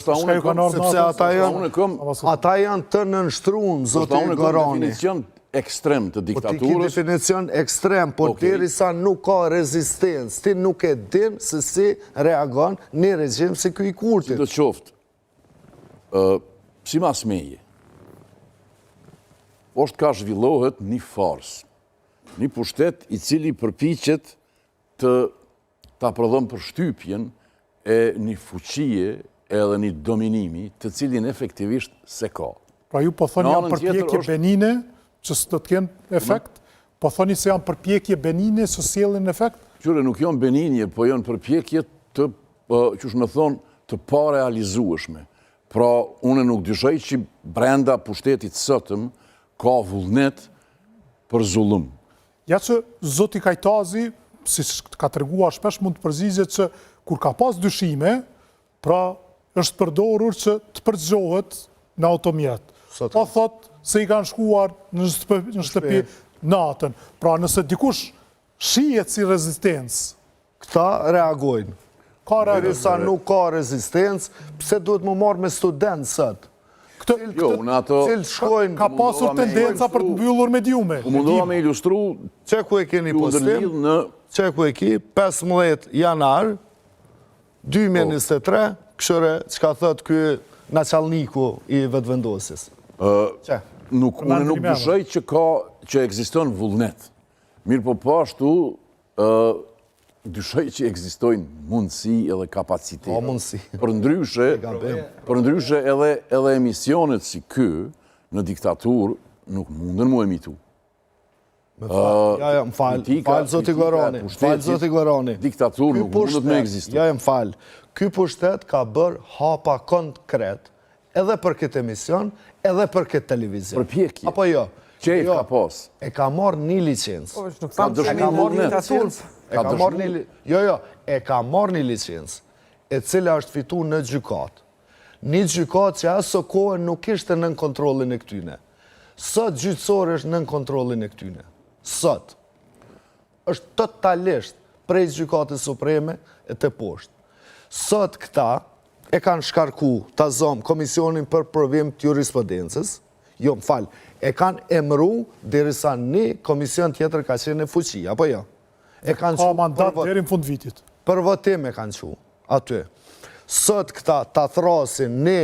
Çka ju kanë ardhur Sepse ata janë, ata janë të nënshtruar, zoti Gorani. Definicion ekstrem të diktaturës. Po ti ki definicion ekstrem, por derisa nuk ka rezistencë, ti nuk e din se si reagon një regjim si ky i Kurtit. Sido qoftë, simas meje, është ka zhvillohet një farsë, një pushtet i cili përpiqet të ta prodhon përshtypjen e një fuqie edhe një dominimi të cilin efektivisht s'e ka. Pra ju po thoni janë përpjekje benine që s'do të kenë efekt? Po thoni se janë përpjekje benine që sjellin efekt? Qyre, nuk janë benine, po janë përpjekje të, qysh me thonë, të parealizueshme. Pra, unë nuk dyshoj që brenda pushtetit sotëm ka vullnet për zullum. Ja që zoti Kajtazi, siç ka treguar shpesh mund të përgjigjet që kur ka pas dyshime, pra është përdorur që të përgjohet në automjet. Po thot se i kanë shkuar në shtëpi natën. Pra nëse dikush shihet si rezistencë, Këta reagojnë. Ka reagim. Derisa nuk ka rezistencë, pse duhet m'u marrë me studentë sot? Këtë, jo, unë ato... Cilët shkojnë... Ka pasur tendenca për të mbyllur mediume. U mundova me ilustru... Qe ku e keni postim, qe ku e ki, 15 janar, 2023, kqyre, çka thot ky naçalniku i Vetëvendosjes. Qe? Nuk, unë nuk dyshoj që ka, që ekziston vullnet. Mirëpo po ashtu, dyshoj që ekzistojnë mundësi edhe kapacitete. Ka mundësi. Përndryshe, përndryshe edhe, edhe emisionet si ky në diktaturë nuk munden mu emitu. Më fal, ja, ja, më fal, fal zoti Gorani, fal zoti Gorani. Diktaturë nuk mundet me ekzistu. Ja, ja, më fal. Ky pushtet ka bërë hapa konkret Edhe për këtë emision, edhe për këtë televizion. Përpjekje. Apo jo? Qejf jo, ka pas. E ka marrë një licencë. Po, nuk ka e ka marrë një licencë. E ka marrë një Jo, jo, e ka marrë një licencë, e cila është fitu në gjykatë. Një gjykatë që aso kohë nuk ishte nën kontrollin e këtyne. Sot gjyqësori është nën kontrollin e këtyne. Sot. Është totalisht prej gjykatës supreme e te poshtë. Sot këta e kanë shkarku, ta zomë, komisionin për provim të jurisprudencës, jo më fal, e kanë emru derisa një komision tjetër ka qenë në fuqi, apo jo? E kanë Ka mandat deri në fund vitit. Për votim e kanë çu, aty. Sot këta ta thrasin një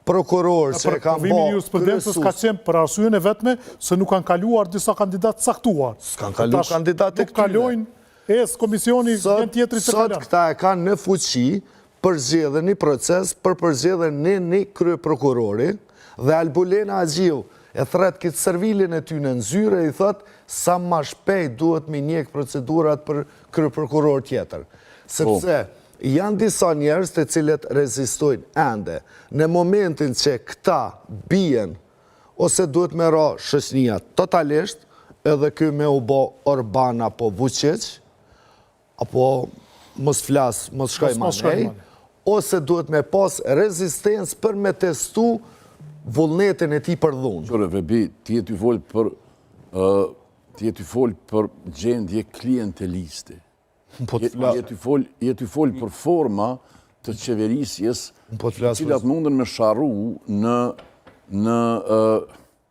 prokuror që e kanë bo Provimi i jurisprudencës ka qenë për arsyen e vetme se nuk kanë kaluar disa kandidatë të caktuar. S'kanë kalu kandidatë e këtyre. Nuk kalojnë, e komisioni vjen tjetri që kalon. Sot këta e kanë në fuqi përzgjedhën një proces për përzgjedhjen e një kryeprokurori dhe Albulena Haxhiu e thret këtë servilin e tyne në zyre i thot sa ma shpejt duhet me njek procedurat për kryeprokuror tjetër. Sepse Janë disa njerëz të cilët rezistojnë ende. Në momentin që këta bien ose duhet me ra shoqnia totalisht, edhe ky me u bo Orban apo Vuçiq, apo mos flas, mos shkoj manej, ose duhet me pas rezistencë për me testu vullnetin e tij për dhunë. Qyre, Vebi, ti je tu folë për, ti je tu folë për gjendje klienteliste. Po të flas. Je tu fol, je tu fol për forma të qeverisjes, po të flas. Të cilat mundën me sharru në në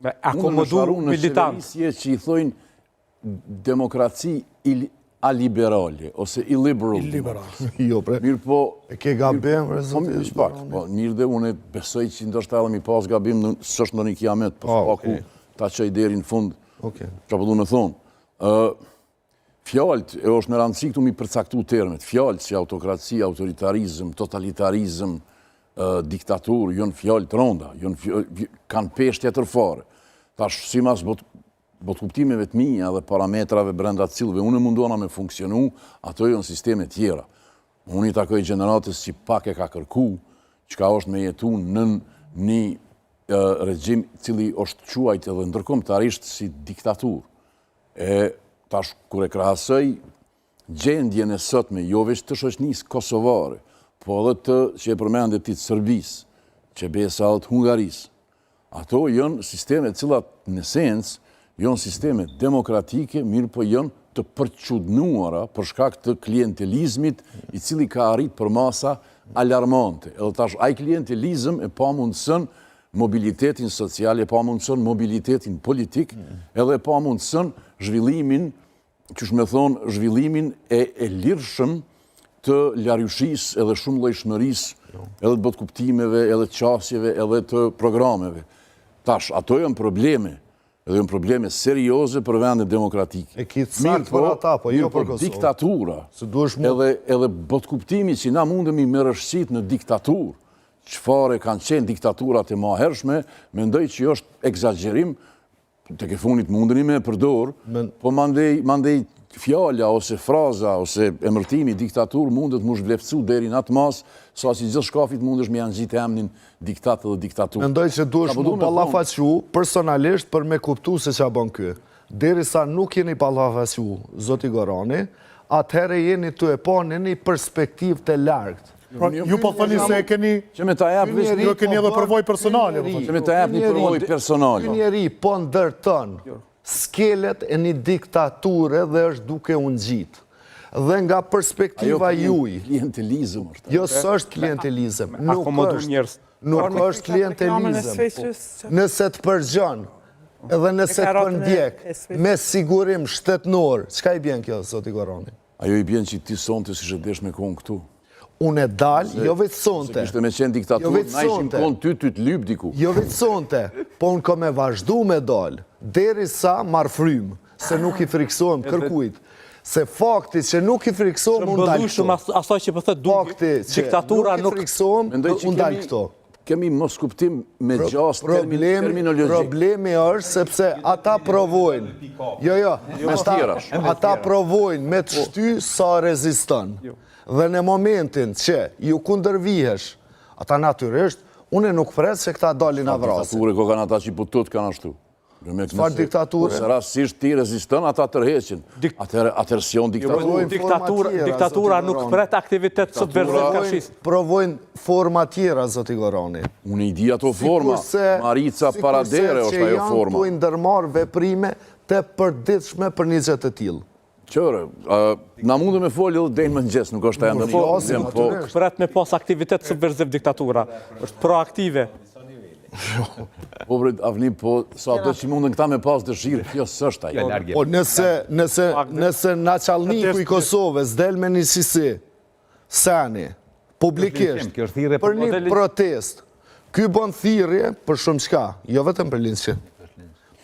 me akomodu militant. Në qeverisje që i thojnë demokraci il, aliberale ose illiberal. Illiberal. jo, pre. Mirëpo, e ke gabim, po, rezultat. Po, pak, po, mirë dhe unë besoj që ndoshta edhe mi pas gabim, s'është ndonjë kiamet, po ah, paku ta çoj deri në fund. Okej. Çka po du me thonë? Ë Fjalët, e është me rëndësi këtu mi përcaktu termet, fjalët si autokraci, autoritarizëm, totalitarizëm, diktaturë, janë fjalë të ronda, janë kanë peshë tjetër fare. Tash, simas bot, botëkuptimeve të mia dhe parametrave brenda të cilëve unë mundohna me funksionu, ato janë sisteme tjera. Unë i takoj gjeneratës që pak e ka kërku, çka është me jetu nën një regjim cili është quajt edhe ndërkombëtarisht si diktaturë. E tash kur e krahasoj gjendjen e sotme jo veç të shoqënisë kosovare, po edhe të që e përmende ti të Serbisë, që besa edhe të Hungarisë. Ato janë sisteme të cilat në esencë janë sisteme demokratike, mirëpo janë të përçudnuara për shkak të klientelizmit i cili ka arrit përmasa alarmante. Edhe tash ai klientelizëm e pamundëson mobilitetin social, e pamundëson mobilitetin politik, edhe e pamundëson zhvillimin, qysh me thonë, zhvillimin e, e lirshëm të larmishmërisë edhe shumëllojshmërisë, edhe të botëkuptimeve, edhe të qasjeve, edhe të programeve. Tash, ato janë probleme, edhe janë probleme serioze për vendet demokratike. E ki të saktë për ata, po jo për Kosovë. Diktatura, edhe, edhe botëkuptimi që na mundemi me rrëshqit në diktaturë, çfarë kanë qenë diktaturat e mahershme, mendoj që është ekzagjerim, tek e funit mundeni me e përdor, po mandej, mandej fjala ose fraza ose emërtimi diktaturë mundet m'u zhvleftësu deri në atë masë, sa që gjithçkafit mundesh me ja ngjit emnin diktat edhe diktaturë. Mendoj se duhesh mu ballafaqu personalisht për me kuptu se ça bon ky. Derisa nuk jeni ballafaqu, zoti Gorani, atëherë jeni tu e pa në një perspektivë të largët. Pra, ju po thoni se e keni Që me ta jap veç ju e keni edhe po përvojë personale, po Që me ta jap një përvojë personale. Ky njeri po ndërton skelet e një diktature dhe është duke u ngjit. Dhe nga perspektiva juj. Klientelizëm është. Jo, s'është klientelizëm. Nuk është. Nuk është klientelizëm. Nëse të përgjon, edhe nëse të përndjek, me sigurim shtetnor, çka i bjen kjo, zoti Gorani? Ajo i bjen që ti sonte s'ishe desht me konë këtu. Unë e dal, jo veç sonte. Se kishte me qenë diktaturë, jo na ishim konë ty ty të lypë diku. Jo veç sonte, po unë kom me vazhdu me dal, derisa marr frymë, se nuk i friksohem kërkujt. Se fakti që nuk i friksohem, unë dal këtu. Asaj që po thotë Dugi, diktatura nuk i friksohem, unë dal këtu. Kemi moskuptim me gjasë terminologjik. Problemi është sepse ata provojnë. Jo, jo, ata provojnë me të shty sa reziston. Jo. Dhe në momentin që ju kundërvihesh, ata natyrisht, unë nuk pres që këta dalin na vrasin. Diktaturë ko kanë ata që po tut kanë ashtu. Çfarë diktature? Nëse rastësisht ti reziston, ata tërheqin. Atëherë atëherë s'jon diktaturë. Diktatura, diktatura nuk pret aktivitet subversiv karshi. Provojnë forma tjera, zoti Gorani. Unë i di ato forma. Marica para dere është ajo forma. Sikurse që janë tu i ndërmarrë veprime të përditshme për një gjë të tillë. Qërë, na mundë me folë edhe deri në mëngjes, nuk është ajo ndonjë problem, po... Nuk pret me pas aktivitet subversiv diktatura, është proaktive. Po, bre, Avni, po, sa do që mundën këta me pas dëshirë, kjo s'është ajo. Po, nëse, nëse, nëse naçallniku i Kosovës del me një sisi, seni, publikisht, për një protestë, ky bën thirrje për shumë çka, jo vetëm për linçim.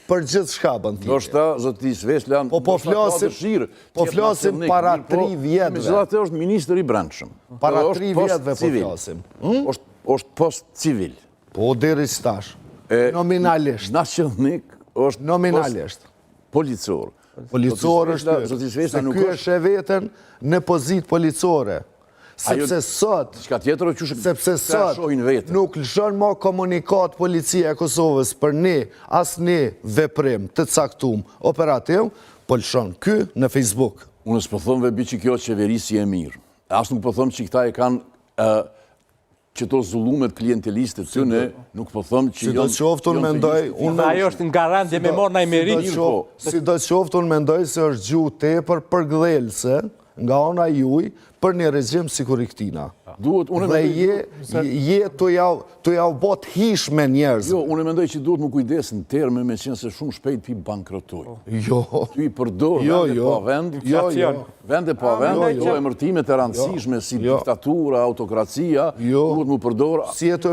Për gjithçka bën thirrje. Ndoshta, zoti Sveçla, po, po flasim, po flasim para po, tri vjetëve. Megjithatë është ministër i brendshëm. Para tri vjetëve po flasim. Hm? është, është post civil. Po, deri tash. Nominalisht. Naçallnik është Nominalisht. Policor. Policor është ky. Se ky e sheh veten në pozitë policore. Sepse sot, Çka tjetër o qysh sepse sot nuk lëshon ma komunikatë policia e Kosovës për një asnjë veprim të caktum operativ, po lëshon ky në Facebook. Unë s'po them vebi që kjo qeverisje e mirë. As nuk po them që këta e kanë Qëto zullumet klienteliste të tyne, nuk po them që janë... Sido qoftë unë mendoj... Unë ajo është nga rëndje me marrë naj meritë. Po. Sido qoftë unë mendoj se është gjuhë tepër përkëdhelëse nga ana juj për një regjim sikur i këtina. Duhet, unë Dhe je, je tu jau, tu jau bo të hijshme njerëzve. Jo, unë mendoj që duhet m'u kujdes në terme me qenë se shumë shpejt pi bankrotojnë. Jo. Tu i përdor jo, vende jo. pa vend, jo, jo. Vende pa vend, jo, jo. emërtimet e rëndësishme si jo. diktatura, autokracia, jo. duhet m'u përdor. Si e të...